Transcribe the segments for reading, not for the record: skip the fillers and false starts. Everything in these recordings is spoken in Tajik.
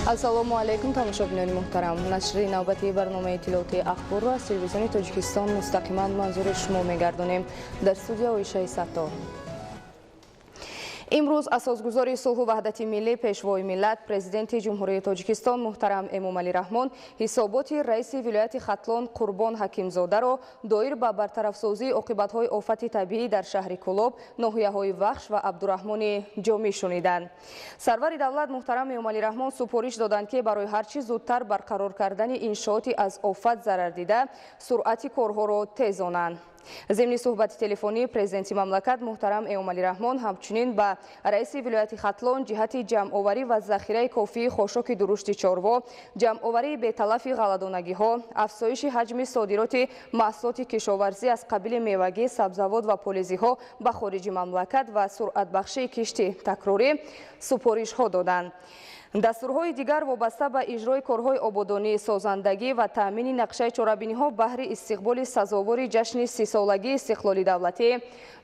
Ассалому алайкум, тамошобинони муҳтарам. Нашри навбатии барномаи иттилоотии ахборро аз телевизиони Тоҷикистон мустақиман манзури шумо мегардонем. Дар студия Оишаи Саттор. Имрӯз асосгузори сулҳу ваҳдати миллӣ, пешвои миллат, президенти Ҷумҳурии Тоҷикистон муҳтарам Эмомалӣ Раҳмон ҳисоботи раиси вилояти Хатлон Қурбон Ҳакимзодаро доир ба бартарафсозии оқибатҳои офати табиӣ дар шаҳри Кӯлоб, ноҳияҳои Вахш ва Абдураҳмони Ҷомӣ шуниданд. Сарвари давлат муҳтарам Эмомалӣ Раҳмон супориш доданд, ки барои ҳарчи зудтар барқарор кардани иншооти аз офат зарардида суръати корҳоро тезонанд. Зимни суҳбати телефонӣ президенти мамлакат муҳтарам Эмомалӣ Раҳмон ҳамчунин ба раиси вилояти Хатлон ҷиҳати ҷамъоварӣ ва захираи кофии хошоки дурушти чорво, ҷамъоварии беталафи ғалладонагиҳо, афзоиши ҳаҷми содироти маҳсулоти кишоварзӣ аз қабили мевагӣ, сабзавот ва полизиҳо ба хориҷи мамлакат ва суръатбахшии кишти такрорӣ супоришҳо доданд. Дастурҳои дигар вобаста ба иҷрои корҳои ободонӣ, созандагӣ ва таъмини нақшаи чорабиниҳо баҳри истиқболи сазовори ҷашни 30-солагии истиқлоли давлатӣ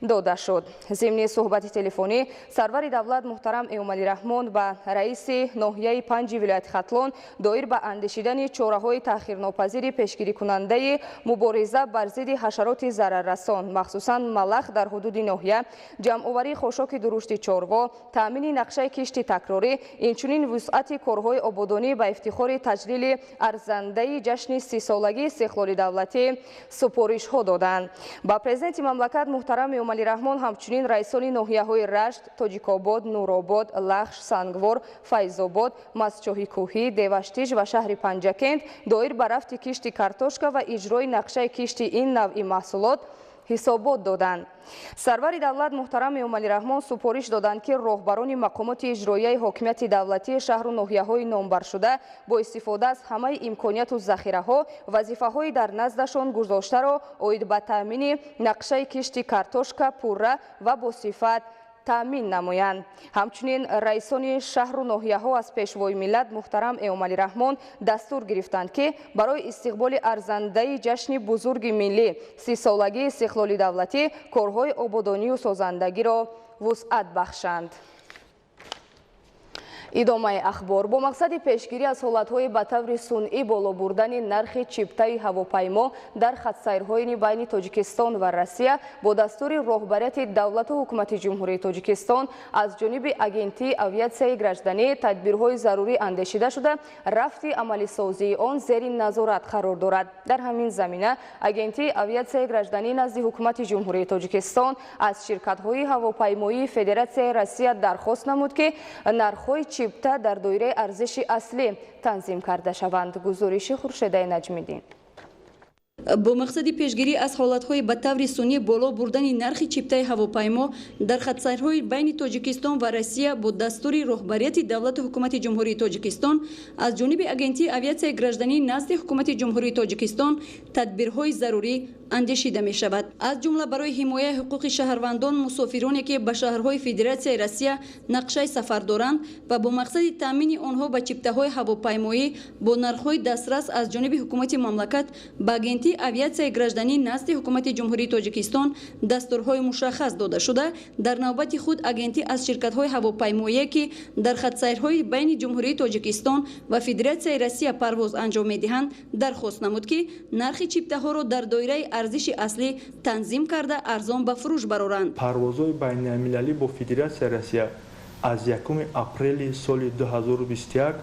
дода шуд. Зимни суҳбати телефонӣ сарвари давлат муҳтарам Эмомалӣ Раҳмон ба раиси ноҳияи панҷи вилояти Хатлон доир ба андешидани чораҳои таъхирнопазири пешгирикунандаи мубориза бар зидди ҳашароти зараррасон, махсусан малах дар ҳудуди ноҳия, ҷамъоварии хошоки дурушти чорво, таъмини нақшаи кишти такрорӣ, инчунин вусъати корҳои ободонӣ ба ифтихори таҷлили арзандаи ҷашни 30-солагии истиқлоли давлатӣ супоришҳо доданд. Ба президенти мамлакат муҳтарам Эмомалӣ Раҳмон ҳамчунин раисони ноҳияҳои Рашт, Тоҷикобод, Нуробод, Лахш, Сангвор, Файзобод, Мастчоҳи кӯҳӣ, Деваштиж ва шаҳри Панҷакент доир ба рафти кишти картошка ва иҷрои нақшаи кишти ин навъи маҳсулот ҳисобот доданд. Сарвари давлат муҳтарам Эмомалӣ Раҳмон супориш доданд, ки роҳбарони мақомоти иҷроияи ҳокимияти давлатии шаҳру ноҳияҳои номбаршуда бо истифода аз ҳамаи имконияту захираҳо вазифаҳои дар наздашон гузоштаро оид ба таъмини нақшаи кишти картошка пурра ва босифат таъмин намоянд. Ҳамчунин раисони шаҳру ноҳияҳо аз пешвои миллат муҳтарам Эмомалӣ Раҳмон дастур гирифтанд, ки барои истиқболи арзандаи ҷашни бузурги миллӣ 30-солагии истиқлоли давлатӣ корҳои ободонию созандагиро вусъат бахшанд. Идомаи ахбор. Бо мақсади пешгирӣ аз ҳолатҳои ба таври сунъӣ боло бурдани нархи чиптаи ҳавопаймо дар хатсайрҳои байни Тоҷикистон ва Россия бо дастури роҳбарияти давлату ҳукумати Ҷумҳурии Тоҷикистон аз ҷониби Агентии авиатсияи гражданӣ тадбирҳои зарурӣ андешида шуда, рафти амалисозии он зери назорат қарор дорад. Дар ҳамин замина Агентии авиатсияи гражданӣ назди ҳукумати Ҷумҳурии Тоҷикистон аз ширкатҳои ҳавопаймоии Федератсияи Россия дархост намуд, ки нархҳои чипта дар доираи арзиши аслӣ танзим карда шаванд. Гузориши Хуршедаи Наҷмиддин. Бо мақсади пешгирӣ аз ҳолатҳои ба таври сунъӣ боло бурдани нархи чиптаи ҳавопаймо дар хатсайрҳои байни Тоҷикистон ва Россия бо дастури роҳбарияти давлату ҳукумати Ҷумҳурии Тоҷикистон аз ҷониби Агентии авиатсияи гражданӣ назди ҳукумати Ҷумҳурии Тоҷикистон тадбирҳои зарурӣ андешида мешавад. Аз ҷумла барои ҳимояи ҳуқуқи шаҳрвандон, мусофироне ки ба шаҳрҳои Федератсияи Россия нақшаи сафар доранд ва бо мақсади таъмини онҳо ба чиптаҳои ҳавопаймоӣ бо нархҳои дастрас аз ҷониби ҳукумати мамлакат ба Агентии авиатсияи гражданӣ назди ҳукумати Ҷумҳурии Тоҷикистон дастурҳои мушаххас дода шуда, дар навбати худ агентӣ аз ширкатҳои ҳавопаймоие ки дар хатсайрҳои байни Ҷумҳурии Тоҷикистон ва Федератсияи Россия парвоз анҷом медиҳанд дархост намуд, ки нархи чиптаҳоро дар доираи арзиши аслӣ танзим карда арзон ба фурӯш бароранд. Парвозҳои байналмилалӣ бо Федератсияи Россия аз 1 апрели соли 2021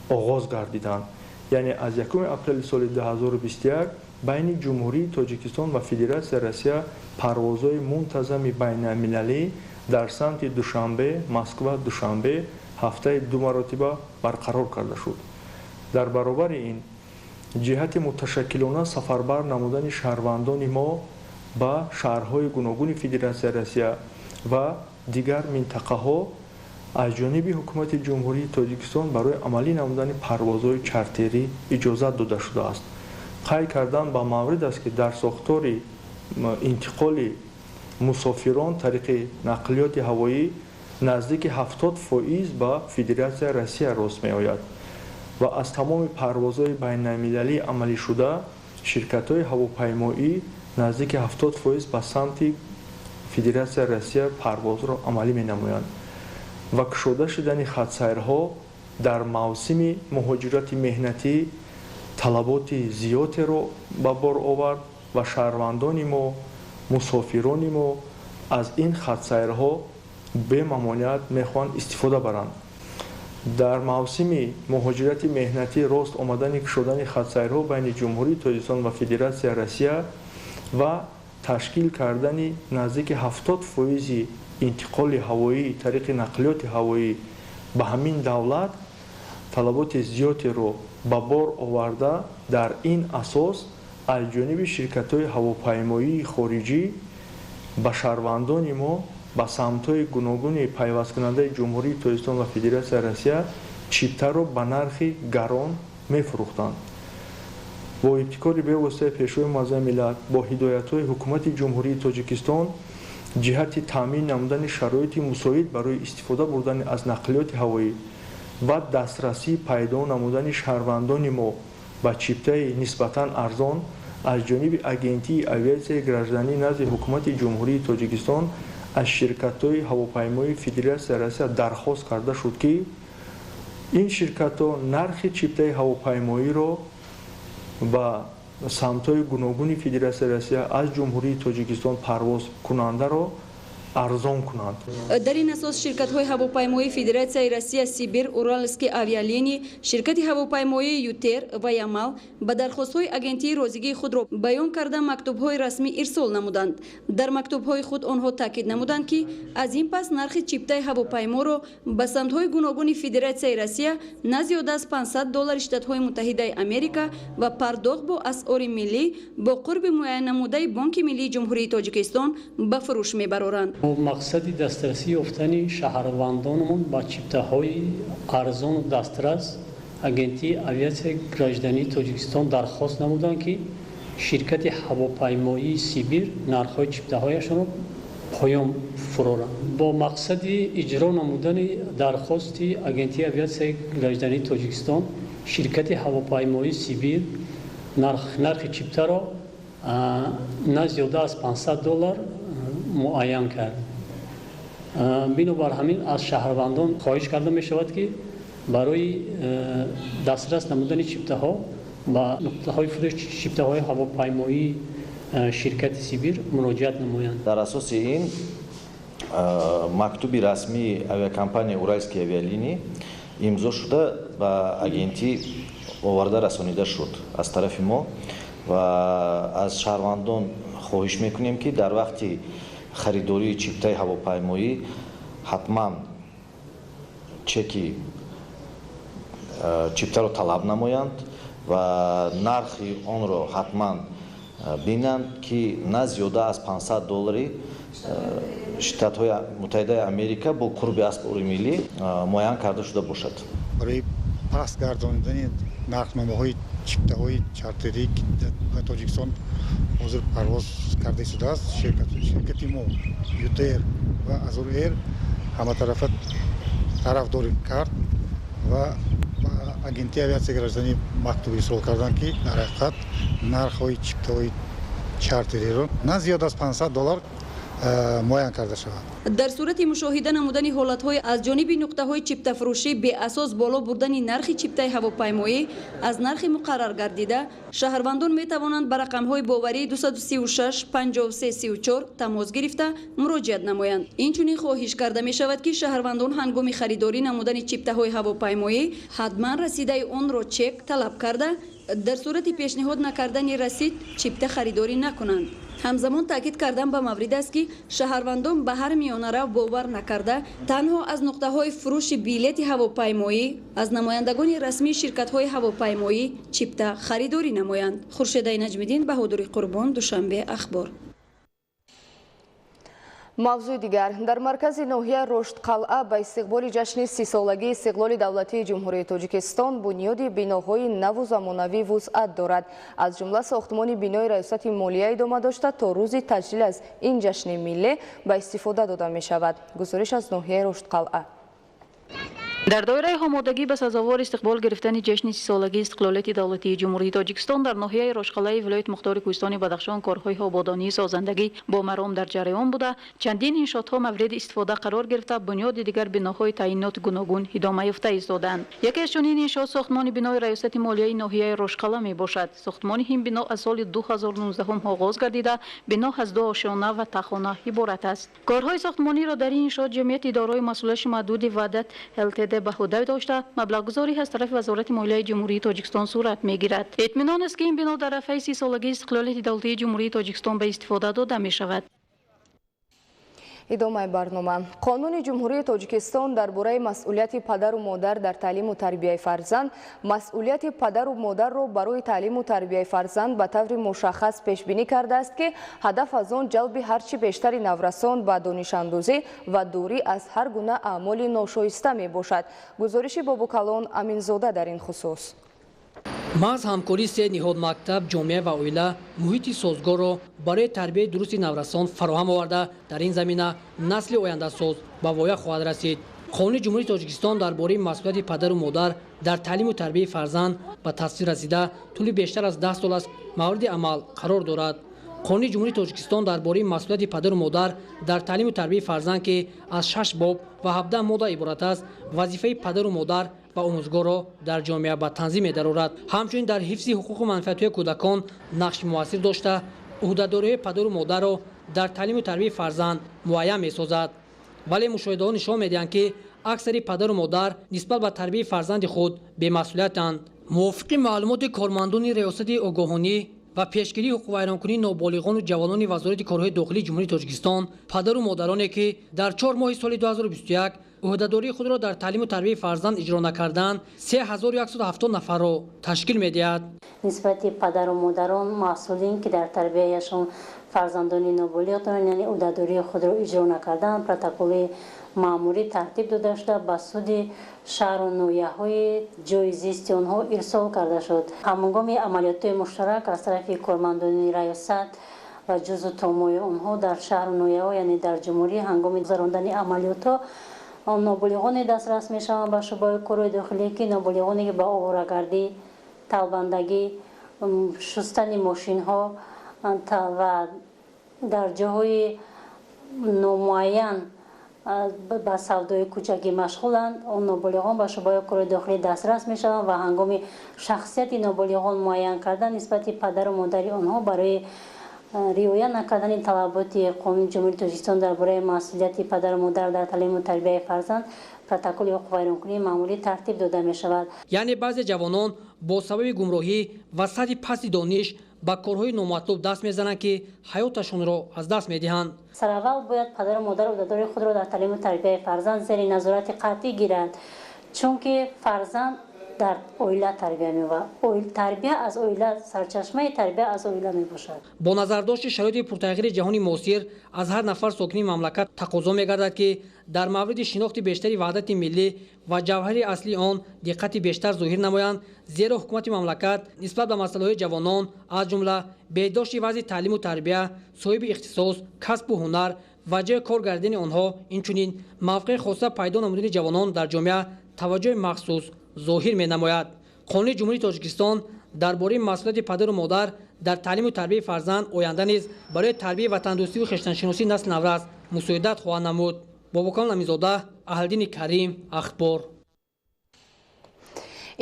оғоз гардиданд. Яъне аз 1 апрели соли 2021 байни Ҷумҳурии Тоҷикистон ва Федератсияи Россия парвозҳои мунтазами байналмилалӣ дар самти Душанбе, Москва, Душанбе ҳафтаи 2 маротиба барқарор карда шуд. Дар баробари ин ҷиҳати муташаккилона сафарбар намудани шаҳрвандони мо ба шаҳрҳои гуногуни Федератсияи Россия ва дигар минтақаҳо аз ҷониби ҳукумати Ҷумҳурии Тоҷикистон барои амалӣ намудани парвозҳои чартерӣ иҷозат дода шудааст. Қайд кардан ба маврид аст, ки дар сохтори Интиқоли мусофирон тариқи нақлиёти ҳавоӣ наздики 70% ба Федератсияи Россия рост меояд ва аз тамоми парвозҳои байналмилалӣ амалишуда ширкатҳои ҳавопаймоӣ наздики 70% ба самти Федератсияи Россия парвозро амалӣ менамоянд ва кушода шудани хатсайрҳо дар мавсими муҳоҷирати меҳнатӣ талаботи зиёдеро ба бор овард ва шаҳрвандони мо, мусофирони мо аз ин хатсайрҳо бемамониат мехоҳанд истифода баранд. Дар мавсими муҳоҷирати меҳнатӣ рост омадани кушодани хатсайрҳо байни Ҷумҳурии Тоҷикистон ва Федератсияи Россия ва ташкил кардани наздики 70% интиқоли ҳавоӣ тариқи нақлиёти ҳавоӣ ба ҳамин давлат талаботи зиёдеро ба бор оварда, дар ин асос аз ҷониби ширкатҳои ҳавопаймоии хориҷӣ ба шаҳрвандони мо ба самтҳои гуногуни пайвасткунандаи Ҷумҳурии Тоҷикистон ва Федератсияи Россия чиптаро ба нархи гарон мефурӯхтанд. Бо ибтикори бевоситаи Пешвои Муаззами миллат, бо ҳидоятҳои Ҳукумати Ҷумҳурии Тоҷикистон ҷиҳати таъмин намудани шароити мусоид барои истифода бурдани аз нақлиёти ҳавоӣ ва дастрасӣ пайдо намудани шаҳрвандони мо ба чиптаи нисбатан арзон аз ҷониби Агентии авиатсияи гражданӣ назди Ҳукумати Ҷумҳурии Тоҷикистон аз ширкатҳои ҳавопаймоии Федератсияи Россия дархост карда шуд, ки ин ширкатҳо нархи чиптаи ҳавопаймоиро ба самтҳои гуногуни Федератсияи Россия аз Ҷумҳурии Тоҷикистон парвозкунандаро арзон кунанд. Дар ин асос ширкатҳои ҳавопаймоии Федератсияи Россия Сибир, Уральские авиалинии, ширкати ҳавопаймоии Ютер ва Ямал ба дархостҳои агентии розигии худро баён карда мактубҳои расмӣ ирсол намуданд. Дар мактубҳои худ онҳо таъкид намуданд, ки аз ин пас нархи чиптаи ҳавопайморо ба самтҳои гуногуни Федератсияи Россия на зиёда аз 500 доллари Штатҳои Муттаҳидаи Америка ва пардохт бо асъори миллӣ бо қурби муайяннамудаи Бонки Миллии Ҷумҳурии Тоҷикистон ба фурӯш мебароранд. Бо мақсади дастрасӣ ёфтани шаҳрвандонамон ба чиптаҳои арзону дастрас Агентии авиатсияи граждании Тоҷикистон дархост намуданд, ки ширкати ҳавопаймоии Сибир нархҳои чиптаҳояшонро поён фуроранд. Бо мақсади иҷро намудани дархости Агентии авиатсияи граждании Тоҷикистон ширкати ҳавопаймоии Сибир нархи чиптаро на зиёда аз 500 доллар муайян кард. Бинобар ҳамин аз шаҳрвандон хоҳиш карда мешавад, ки барои дастрас намудани чиптаҳо ба нуқтаҳои фурӯши чиптаҳои ҳавопаймоии ширкати Сибир муроҷиат намоянд. Дар асоси ин мактуби расмии авиакомпанияи Уральские авиалинии имзо шуда ба агентӣ оварда расонида шуд аз тарафи мо ва аз шаҳрвандон хоҳиш мекунем, ки дар вақти харидории чиптаи ҳавопаймоӣ ҳатман чеки чиптаро талаб намоянд ва нархи онро ҳатман бинанд, ки на зиёда аз 500 доллари Штатҳои Муттаҳидаи Америка бо қурби асъори миллӣ муайян карда шуда бошад. Барои паст гардонидани нархномаҳои чиптаҳои чартерӣ, ки ба Тоҷикистон ҳозир парвоз карда истодааст, ширкати мо Ютер ва Азур Эйр ҳаматарафа тарафдорӣ кард ва ба Агентии авиатсияи гражданӣ мактуб ирсол карданд, ки дар ҳақиқат нархҳои чиптаҳои чартериро на зиёд аз 500 доллар муайян карда шавад. Дар сурати мушоҳида намудани ҳолатҳои аз ҷониби нуқтаҳои чиптафурӯшӣ беасос боло бурдани нархи чиптаи ҳавопаймоӣ аз нархи муқаррар гардида, шаҳрвандон метавонанд ба рақамҳои боварии 236 53 34 тамос гирифта муроҷиат намоянд. Инчунин хоҳиш карда мешавад, ки шаҳрвандон ҳангоми харидорӣ намудани чиптаҳои ҳавопаймоӣ ҳатман расидаи онро чек талаб карда, дар сурати пешниҳод накардани расид чипта харидорӣ накунанд. Ҳамзамон таъкид кардан ба маврид аст, ки шаҳрвандон ба ҳар миёнарав бовар накарда, танҳо аз нуқтаҳои фурӯши билети ҳавопаймоӣ аз намояндагони расмии ширкатҳои ҳавопаймоӣ чипта харидорӣ намоянд. Хуршедаи Наҷмиддин, Баҳодури Қурбон, Душанбе, Ахбор. Мавзӯи дигар. Дар маркази ноҳия Роштқалъа ба истиқболи ҷашни 30-солагии истиқлоли давлатии Ҷумҳурии Тоҷикистон бунёди биноҳои наву замонавӣ вусъат дорад. Аз ҷумла сохтмони бинои раёсати молия идома дошта, то рӯзи таҷлил аз ин ҷашни миллӣ ба истифода дода мешавад. Гузориш аз ноҳияи Роштқалъа. Дар доираи омодагӣ ба сазовор истиқбол гирифтани ҷашни 30-солагии истиқлолияти давлатии Ҷумҳурии Тоҷикистон дар ноҳияи Рошқалаи вилояти мухтори Кӯҳистони Бадахшон корҳои ободонии созандагӣ бо маром дар ҷараён буда, чандин иншоотҳо мавриди истифода қарор гирифта, бунёди дигар биноҳои таъиноти гуногун идома ёфта истодаанд. Яке аз чунин иншоот сохтмони бинои раёсати молияи ноҳияи Рошқала мебошад. Сохтмони ин бино аз соли 2019 оғоз гардида, бино аз ду ошёна ва тахона иборат аст. Корҳои сохтмониро дар ин иншоот ҷамъияти дорои масъулияти маҳдуди Ваҳдат ЛТД ба ӯҳда дошта, маблағгузорӣ аз тарафи Вазорати молияи Ҷумҳурии Тоҷикистон сурат мегирад. Итминон аст, ки ин бино дар арафаи 30-солагии истиқлолияти давлатии Ҷумҳурии Тоҷикистон ба истифода дода мешавад. Идомаи барнома. Қонуни Ҷумҳурии Тоҷикистон дар бораи масъулияти падару модар дар таълиму тарбияи фарзанд масъулияти падару модарро барои таълиму тарбияи фарзанд ба таври мушаххас пешбинӣ кардааст, ки ҳадаф аз он ҷалби ҳарчи бештари наврасон ба донишандӯзӣ ва дурӣ аз ҳар гуна аъмоли ношоиста мебошад. Гузориши Бобукалон Аминзода дар ин хусус. Маҳз ҳамкории се ниҳод, мактаб, ҷомеа ва оила, муҳити созгорро барои тарбияи дурусти наврасон фароҳам оварда, дар ин замина насли ояндасоз ба воя хоҳад расид. Қонуни Ҷумҳурии Тоҷикистон дар бораи масъулияти падару модар дар таълиму тарбияи фарзанд ба тасвиб расида, тӯли бештар аз 10 сол аст мавриди амал қарор дорад. Қонуни Ҷумҳурии Тоҷикистон дар бораи масъулияти падару модар дар таълиму тарбияи фарзанд, ки аз шаш боб ва 17 модда иборат аст, вазифаи падару модар ва омӯзгорро дар ҷомеа ба танзим медарорад. Ҳамчунин дар ҳифзи ҳуқуқу манфиатҳои кӯдакон нақши муассир дошта, ӯҳдадориҳои падару модарро дар таълиму тарбияи фарзанд муайян месозад. Вале мушоҳидаҳо нишон медиҳанд, ки аксари падару модар нисбат ба тарбияи фарзанди худ бемасъулиятанд. Мувофиқи маълумоти кормандони Раёсати огоҳонӣ ва пешгирии ҳуқуқвайронкунии ноболиғону ҷавонони Вазорати корҳои дохилии Ҷумҳурии Тоҷикистон, падару модароне, ки дар 4 моҳи соли 2021 ӯҳдадории худро дар таълиму тарбияи фарзанд иҷро накарданд, 3170 нафарро ташкил медиҳад. Нисбати падару модарон, масъулин, ки дар тарбияяшон фарзандони ноболиғ доранд, яъне ӯҳдадории худро иҷро накарданд, протоколи маъмурӣ тартиб дода шуда, ба суди шаҳру ноҳияҳои ҷойи зисти онҳо ирсол карда шуд. Ҳамонгоми амалиётҳои муштарак аз тарафи кормандони раёсат ва ҷузъу томои онҳо дар шаҳру ноҳияҳо, яъне дар ҷумҳурӣ, ҳангоми гузарондани амалиётҳо ноболиғоне дастрас мешаванд ба шӯъбаи корҳои дохилӣ, ки ноболиғоне ки ба оворагардӣ, талбандагӣ, шустани мошинҳо ва дар ҷоҳои номуайян ба савдои кӯчакӣ машғуланд, он ноболиғон ба шӯъбаи корҳои дохилӣ дастрас мешаванд ва ҳангоми шахсияти ноболиғон муайян кардан нисбати падару модари онҳо барои риоя накардани талаботи Қонуни Ҷумҳурии Тоҷикистон дар бораи масъулияти падару модар дар таълиму тарбияи фарзанд протоколи ҳуқуқвайронкунии маъмурӣ тартиб дода мешавад. Яъне баъзе ҷавонон бо сабаби гумроҳӣ ва сатҳи пасти дониш ба корҳои номатлуб даст мезананд, ки ҳаёташонро аз даст медиҳанд. Сараввал бояд падару модар ӯҳдадории худро дар таълиму тарбияи фарзанд зери назорати қатъӣ гиранд, чунки фарзанд дар оила тарбия меёбад. Тарбия аз оила, сарчашмаи тарбия аз оила мебошад. Бо назардошти шароити пуртағйири ҷаҳони муосир, аз ҳар нафар сокини мамлакат тақозо мегардад, ки дар мавриди шинохти бештари ваҳдати миллӣ ва ҷавҳари аслии он диққати бештар зоҳир намоянд, зеро ҳукумати мамлакат нисбат ба масъалаҳои ҷавонон, аз ҷумла беҳдошти вазъи таълиму тарбия, соҳиби ихтисос, касбу ҳунар ва ҷои кор гардидани онҳо, инчунин мавқеи хоса пайдо намудани ҷавонон дар ҷомеа таваҷҷӯҳи махсус зоҳир менамояд. Қонуни Ҷумҳурии Тоҷикистон дар бораи масъулияти падару модар дар таълиму тарбияи фарзанд оянда низ барои тарбияи ватандӯстиву хештаншиносии насли наврас мусоидат хоҳад намуд. Бобокалон Аминзода, Аҳлиддини Карим, Ахбор.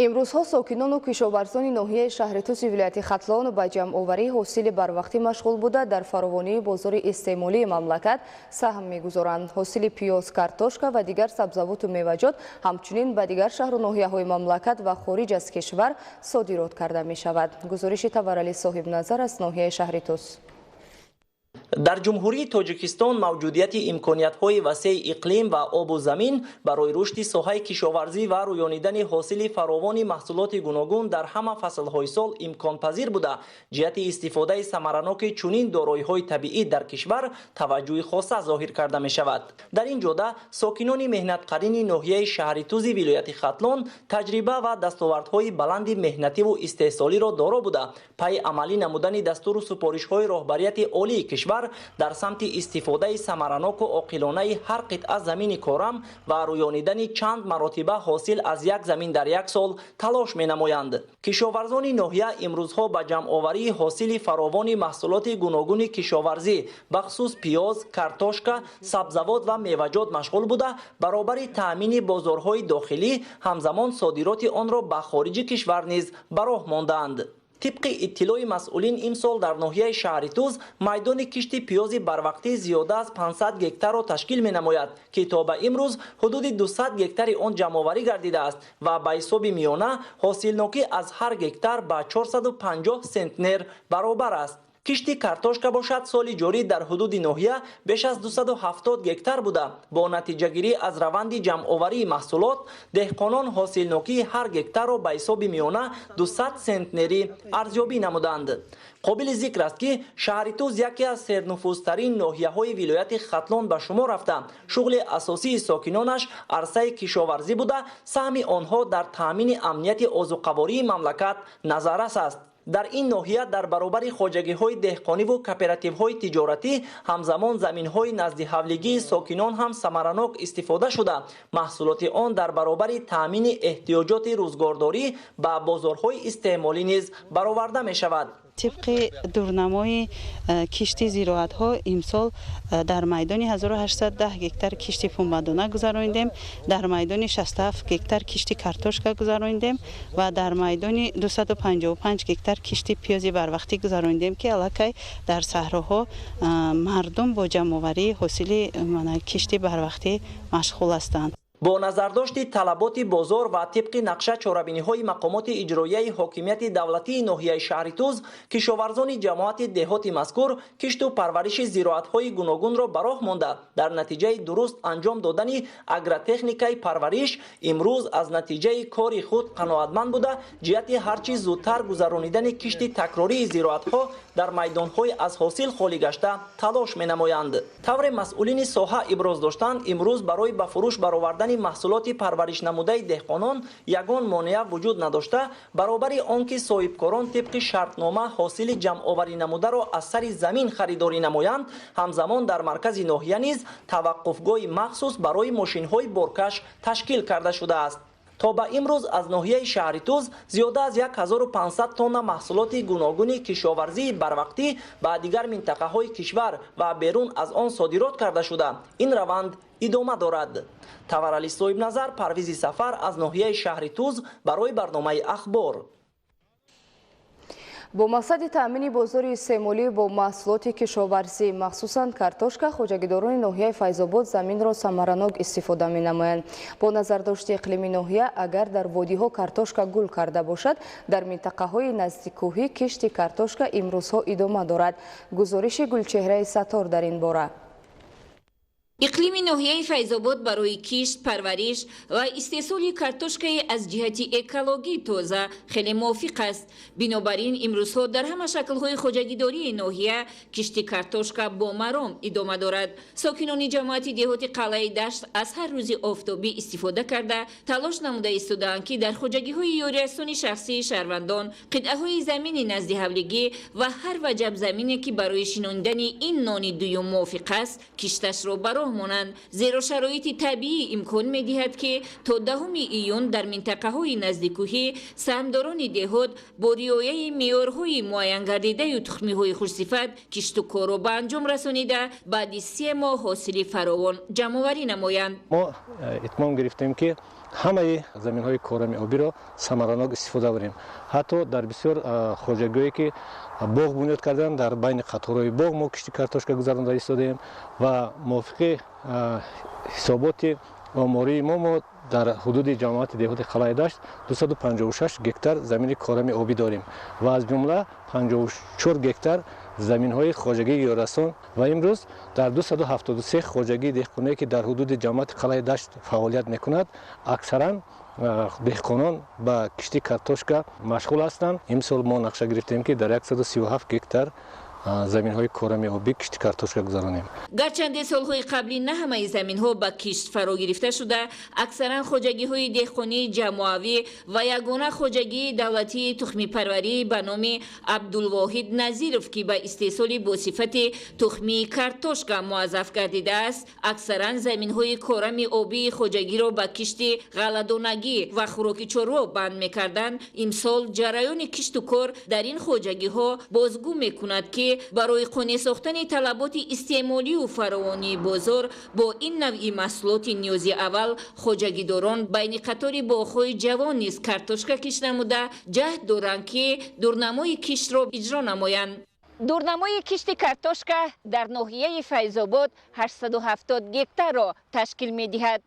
Имрӯзҳо сокинону кишоварзони ноҳияи шаҳри Туси вилояти Хатлон ба ҷамъоварии ҳосили барвақтӣ машғул буда, дар фаровонии бозори истеъмолии мамлакат саҳм мегузоранд. Ҳосили пиёз, картошка ва дигар сабзавоту меваҷот ҳамчунин ба дигар шаҳру ноҳияҳои мамлакат ва хориҷ аз кишвар содирот карда мешавад. Гузориши Таварали Соҳибназар аз ноҳияи шаҳри Тус. Дар Ҷумҳурии Тоҷикистон мавҷудияти имкониятҳои васеи иқлим ва обу замин барои рушди соҳаи кишоварзӣ ва рӯёнидани ҳосили фаровони маҳсулоти гуногун дар ҳама фаслҳои сол имконпазир буда, ҷиҳати истифодаи самараноки чунин дороиҳои табиӣ дар кишвар таваҷҷӯҳи хоса зоҳир карда мешавад. Дар ин ҷода сокинони меҳнатқарини ноҳияи шаҳри Тузи вилояти Хатлон таҷриба ва дастовардҳои баланди меҳнативу истеҳсолиро доро буда, пайи амалӣ намудани дастуру супоришҳои роҳбарияти олии кишвар дар самти истифодаи самараноку оқилонаи ҳар қитъа замини корам ва рӯёнидани чанд маротиба ҳосил аз як замин дар як сол талош менамоянд. Кишоварзони ноҳия имрӯзҳо ба ҷамъоварии ҳосили фаровони маҳсулоти гуногуни кишоварзӣ, бахусус пиёз, картошка, сабзавот ва меваҷот машғул буда, баробари таъмини бозорҳои дохилӣ ҳамзамон содироти онро ба хориҷи кишвар низ ба роҳ мондаанд. Тибқи иттилои масъулин, имсол дар ноҳияи шаҳри Туз майдони кишти пиёзи барвақтӣ зиёда аз 500 гектарро ташкил менамояд, ки то ба имрӯз ҳудуди 200 гектари он ҷамъоварӣ гардидааст ва ба ҳисоби миёна ҳосилнокӣ аз ҳар гектар ба 450 сентнер баробар аст. Кишти картошка бошад, соли ҷорӣ дар ҳудуди ноҳия беш аз 270 гектар буда, бо натиҷагирӣ аз раванди ҷамъоварии маҳсулот деҳқонон ҳосилнокии ҳар гектарро ба ҳисоби миёна 200 сентнерӣ арзёбӣ намуданд. Қобили зикр аст, ки шаҳри Туз яке аз сернуфузтарин ноҳияҳои вилояти Хатлон ба шумор рафта, шуғли асосии сокинонаш арсаи кишоварзӣ буда, саҳми онҳо дар таъмини амнияти озуқавории мамлакат назаррас аст. Дар ин ноҳия дар баробари хоҷагиҳои деҳқониву кооперативҳои тиҷоратӣ ҳамзамон заминҳои наздиҳавлигии сокинон ҳам самаранок истифода шуда, маҳсулоти он дар баробари таъмини эҳтиёҷоти рӯзгордорӣ ба бозорҳои истеъмолӣ низ бароварда мешавад. Тибқи дурнамои кишти зироатҳо имсол дар майдони 1810 гектар кишти пунбадона гузаронидем, дар майдони 67 гектар кишти картошка гузаронидем ва дар майдони 255 гектар кишти пиёзи барвақтӣ гузаронидем, ки аллакай дар саҳроҳо мардум бо ҷамъоварии ҳосили кишти барвақтӣ машғул ҳастанд. Бо назардошти талаботи бозор ва тибқи нақша чорабиниҳои мақомоти иҷроияи ҳокимияти давлатии ноҳияи шаҳри Туз, кишоварзони ҷамоати деҳоти мазкур кишту парвариши зироатҳои гуногунро ба роҳ монда, дар натиҷаи дуруст анҷом додани агротехникаи парвариш имрӯз аз натиҷаи кори худ қаноатманд буда, ҷиҳати ҳарчи зудтар гузаронидани кишти такрории зироатҳо дар майдонҳои аз ҳосил холӣ гашта талош менамоянд. Тавре масъулини соҳа иброз доштанд, имрӯз барои ба фурӯш баровардани маҳсулоти парваришнамудаи деҳқонон ягон монеа вуҷуд надошта, баробари он ки соҳибкорон тибқи шартнома ҳосили ҷамъоварӣ намударо аз сари замин харидорӣ намоянд, ҳамзамон дар маркази ноҳия низ таваққуфгоҳи махсус барои мошинҳои боркаш ташкил карда шудааст. То ба имрӯз аз ноҳияи шаҳри Туз зиёда аз 1500 тонна маҳсулоти гуногуни кишоварзии барвақтӣ ба дигар минтақаҳои кишвар ва берун аз он содирот карда шуда, ин раванд идома дорад. Таварали Соҳибназар, Парвизи Сафар аз ноҳияи шаҳри Туз барои барномаи Ахбор. Бо мақсади таъмини бозори истеъмолӣ бо маҳсулоти кишоварзӣ, махсусан картошка, хоҷагидорони ноҳияи Файзобод заминро самаранок истифода менамоянд. Бо назардошти иқлими ноҳия, агар дар водиҳо картошка гул карда бошад, дар минтақаҳои наздиккӯҳӣ кишти картошка имрӯзҳо идома дорад. Гузориши Гулчеҳраи Сатор дар ин бора. Иқлими ноҳияи Файзобод барои кишт, парвариш ва истеҳсоли картошкаи аз ҷиҳати экологӣ тоза хеле мувофиқ аст. Бинобар ин имрӯзҳо дар ҳама шаклҳои хоҷагидории ноҳия кишти картошка бо маром идома дорад. Сокинони ҷамоати деҳоти Қалъаи Дашт аз ҳар рӯзи офтобӣ истифода карда, талош намуда истодаанд, ки дар хоҷагиҳои ёрирасони шахсии шаҳрвандон, қитъаҳои замини назди ҳавлигӣ ва ҳар ваҷаб замине, ки барои шинонидани ин нони дуюм мувофиқ аст, кишташро ба роҳ монанд. Зеро шароити табиӣ имкон медиҳад, ки то 10 июн дар минтақаҳои наздиккӯҳӣ саҳмдорони деҳот бо риояи меъёрҳои муайянгардидаю тухмиҳои хушсифат кишту корро ба анҷом расонида, баъди 3 моҳ ҳосили фаровон ҷамъоварӣ намоянд. Мо итмом гирифтем, ки ҳамаи заминҳои корами обиро самаранок истифода барем. Ҳатто дар бисёр хоҷагиҳое, ки боғ бунёд карданд, дар байни қаторҳои боғ мо кишти картошка гузаронда истодаем ва мувофиқи ҳисоботи омории мо дар ҳудуди ҷамоати деҳоти Қалъаи Дашт 256 гектар замини корами обӣ дорем ва аз ҷумла 54 гектар Заминҳои хоҷагии ёрасон ва имрӯз дар 273 хоҷагии деҳқоние, ки дар ҳудуди ҷамоати Қалъаи Дашт фаъолият мекунад, аксаран деҳқонон ба кишти картошка машғул ҳастанд. Имсол мо нақша гирифтем, ки дар 137 гектар заминҳои корами обӣ кишти картошка гузаронем. Гарчанде солҳои қаблӣ на ҳамаи заминҳо ба кишт фаро гирифта шуда, аксаран хоҷагиҳои деҳқонии ҷамоавӣ ва ягона хоҷагии давлатии тухмипарварӣ ба номи Абдулвоҳид Назиров, ки ба истеҳсоли бо сифати тухмии картошка муаззаф гардидааст, аксаран заминҳои корами обии хоҷагиро ба кишти ғалладонагӣ ва хӯроки чорво банд мекарданд, имсол ҷараёни кишту кор дар ин хоҷагиҳо бозгӯ мекунад, ки барои қонеъ сохтани талаботи истеъмолию фаровонии бозор бо ин навъи маҳсулоти ниёзи аввал хоҷагидорон байни қатори боғҳои ҷавон низ картошка кишт намуда, ҷаҳд доранд, ки дурнамои киштро иҷро намоянд. Дурнамои кишти картошка дар ноҳияи Файзобод 870 гектарро ташкил медиҳад.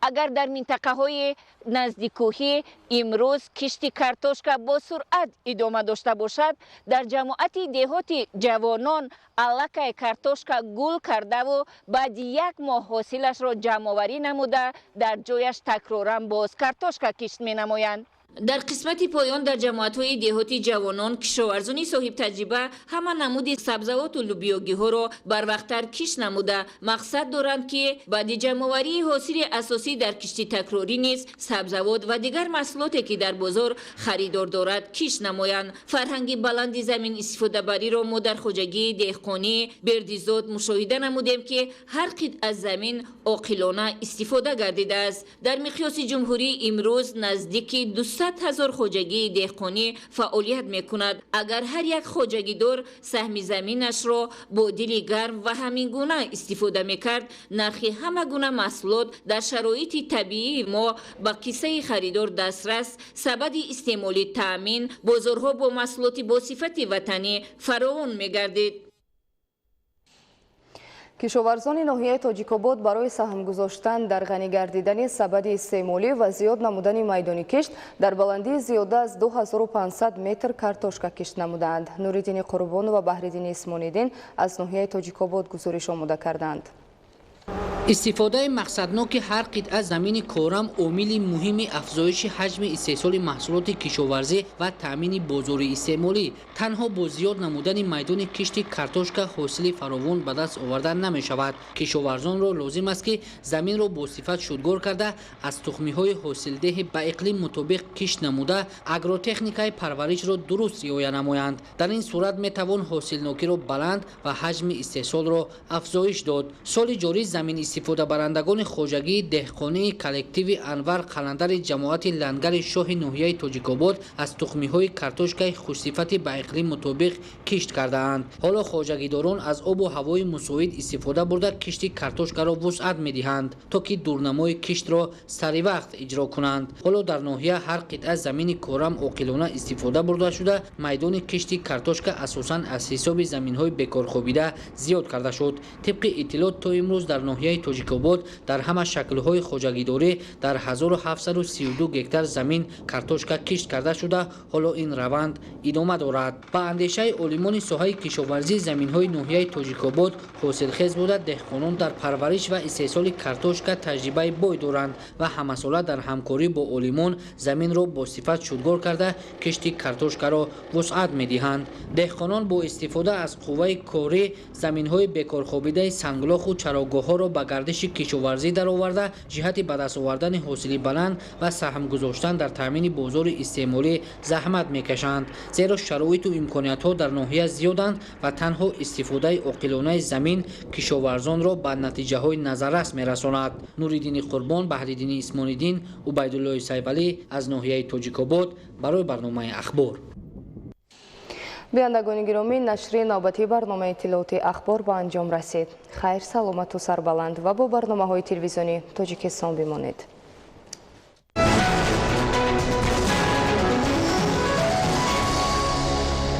Агар дар минтақаҳои наздиккӯҳӣ имрӯз кишти картошка бо суръат идома дошта бошад, дар ҷамоати деҳоти Ҷавонон аллакай картошка гул кардаву баъди як моҳ ҳосилашро ҷамъоварӣ намуда, дар ҷояш такроран боз картошка кишт менамоянд. Дар қисмати поён дар ҷамоатҳои деҳоти Ҷавонон кишоварзони соҳибтаҷриба ҳама намуди сабзавоту лӯбиёгиҳоро барвақттар кишт намуда, мақсад доранд, ки баъди ҷамъоварии ҳосили асосӣ дар кишти такрорӣ низ сабзавот ва дигар маҳсулоте, ки дар бозор харидор дорад, кишт намоянд. Фарҳанги баланди замин истифодабариро мо дар хоҷагии деҳқонии Бердизод мушоҳида намудем, ки ҳар қитъа замин оқилона истифода гардидааст. Дар миқёси ҷумҳурӣ имрӯз наздики 200 000 хоҷагии деҳқонӣ фаъолият мекунад. Агар ҳар як хоҷагидор саҳми заминашро бо дили гарм ва ҳамин гуна истифода мекард, нархи ҳама гуна маҳсулот дар шароити табиии мо ба киссаи харидор дастрас, сабади истеъмолӣ таъмин, бозорҳо бо маҳсулоти босифати ватанӣ фаровон мегардид. Кишоварзони ноҳияи Тоҷикобод барои саҳм гузоштан дар ғанӣ гардидани сабади истеъмолӣ ва зиёд намудани майдони кишт дар баландии зиёда аз 2500 метр картошка кишт намуданд. Нуриддини Қурбонов ва Баҳриддини Исмониддин аз ноҳияи Тоҷикобод гузориш омода карданд. Истифодаи мақсадноки ҳар қитъа замини корам омили муҳими афзоиши ҳаҷми истеҳсоли маҳсулоти кишоварзӣ ва таъмини бозори истеъмолӣ. Танҳо бо зиёд намудани майдони кишти картошка ҳосили фаровон ба даст оварда намешавад. Кишоварзонро лозим аст, ки заминро бо сифат шудгор карда, аз тухмиҳои ҳосилдеҳи ба иқлим мутобиқ кишт намуда, агротехникаи парваришро дуруст риоя намоянд. Дар ин сурат метавон ҳосилнокиро баланд ва ҳаҷми истеҳсолро афзоиш дод. Соли ҷорӣ замин истифодабарандагони хоҷагии деҳқонии коллективи Анвар Қаландари ҷамоати Лангари Шоҳи ноҳияи Тоҷикобод аз тухмиҳои картошкаи хушсифати ба иқлим мутобиқ кишт кардаанд. Ҳоло хоҷагидорон аз обу ҳавои мусоид истифода бурда, кишти картошкаро вусъат медиҳанд, то ки дурнамои киштро саривақт иҷро кунанд. Ҳоло дар ноҳия ҳар қитъа замини корам оқилона истифода бурда шуда, майдони кишти картошка асосан аз ҳисоби заминҳои бекорхобида зиёд карда шуд. Тибқи иттилоот, то имрӯз дар ноҳияи Тоҷикобод дар ҳама шаклҳои хоҷагидорӣ дар 1732 гектар замин картошка кишт карда шуда, ҳоло ин раванд идома дорад. Ба андешаи олимони соҳаи кишоварзӣ, заминҳои ноҳияи Тоҷикобод ҳосилхез буда, деҳқонон дар парвариш ва истеҳсоли картошка таҷрибаи бой доранд ва ҳамасола дар ҳамкорӣ бо олимон заминро бо сифат шудгор карда, кишти картошкаро вусъат медиҳанд. Деҳқонон бо истифода аз қувваи корӣ заминҳои бекорхобидаи санглоху чарогоҳҳоро ба гардиши кишоварзӣ дароварда, ҷиҳати ба даст овардани ҳосили баланд ва саҳм гузоштан дар таъмини бозори истеъмолӣ заҳмат мекашанд, зеро шароиту имкониятҳо дар ноҳия зиёданд ва танҳо истифодаи оқилонаи замин кишоварзонро ба натиҷаҳои назаррас мерасонад. Нуриддини Қурбон, Баҳриддини Исмониддин, Убайдуллои Сайвалӣ аз ноҳияи Тоҷикобод барои барномаи Ахбор. Бинандагони гиромӣ, нашри навбатии барномаи иттилооти Ахбор ба анҷом расид. Хайр, саломату сарбаланд ва бо барномаҳои телевизиони Тоҷикистон бимонед.